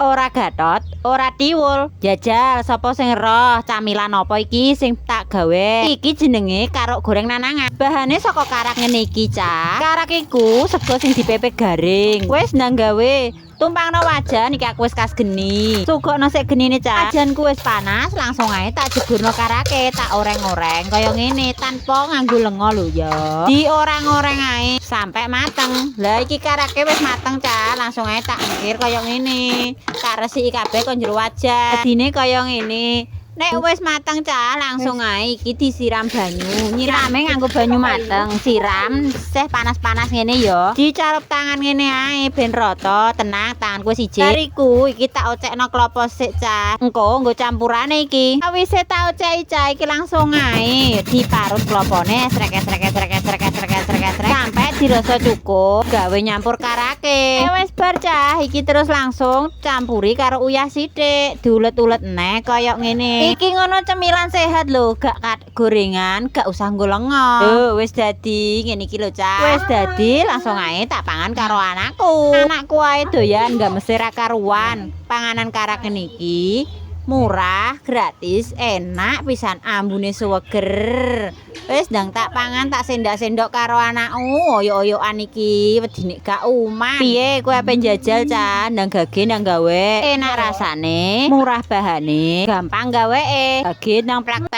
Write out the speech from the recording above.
Ora gatot, ora tiwul. Jajal sapa sing roh camilan apa iki sing tak gawe? Iki jenenge karok goreng nanangan. Bahane saka karak ngene iki, Cah. Karak iku sego sing dipepe garing. Wis ndang gawe. Tumpangno wajan iki, aku wis kas geni. Sugokno sik genine, Cah. Wajanku wis panas, langsung ae tak jeburno karake, tak oreng-oreng kaya ngene tanpa nganggo lenga lho ya. Dioreng-oreng ae sampai mateng. Lah, iki karake wis mateng, Cah, langsung ae tak engkir kaya ngene. Tak resiki kabeh ko jero wajan. Dadine kaya ngene. Nek wis mateng, Cah, langsung ae iki disiram banyu. Nyirame nganggo banyu mateng, siram seh panas-panas ngene ya. Dicarup tangan ngene ae ben rata, tenang, tanganku wis ijik. Bar iku iki tak ocekno klopo sik, Cah. Engko nggo campurane iki. Sawise tak oceki, Cah, iki langsung ae diparut klopone srek srek srek srek srek srek srek sampai dirasa cukup gawe nyampur karake. Wis bar, Cah, iki terus langsung campuri karo uyah sithik, diulet-ulet neh kaya ngene. Iki ngono cemilan sehat lho, gak kat gorengan, gak usah nggo lenga. Lho, wis dadi ngene iki lho, Cah. Wis dadi, langsung ae tak pangan karo anakku. Anakku ae doyan, gak mesti ra karuan. Panganan karak ngene iki murah, gratis, enak pisan, ambune suweger. Wis ndang tak pangan, tak sendak-sendok karo anakku, oyok-oyokan iki wedine gak uman. Piye, kowe ape njajal, Cah? Ndang gage, ndang gawe. Enak rasane, murah bahane, gampang gaweke. Gage, ndang praktek.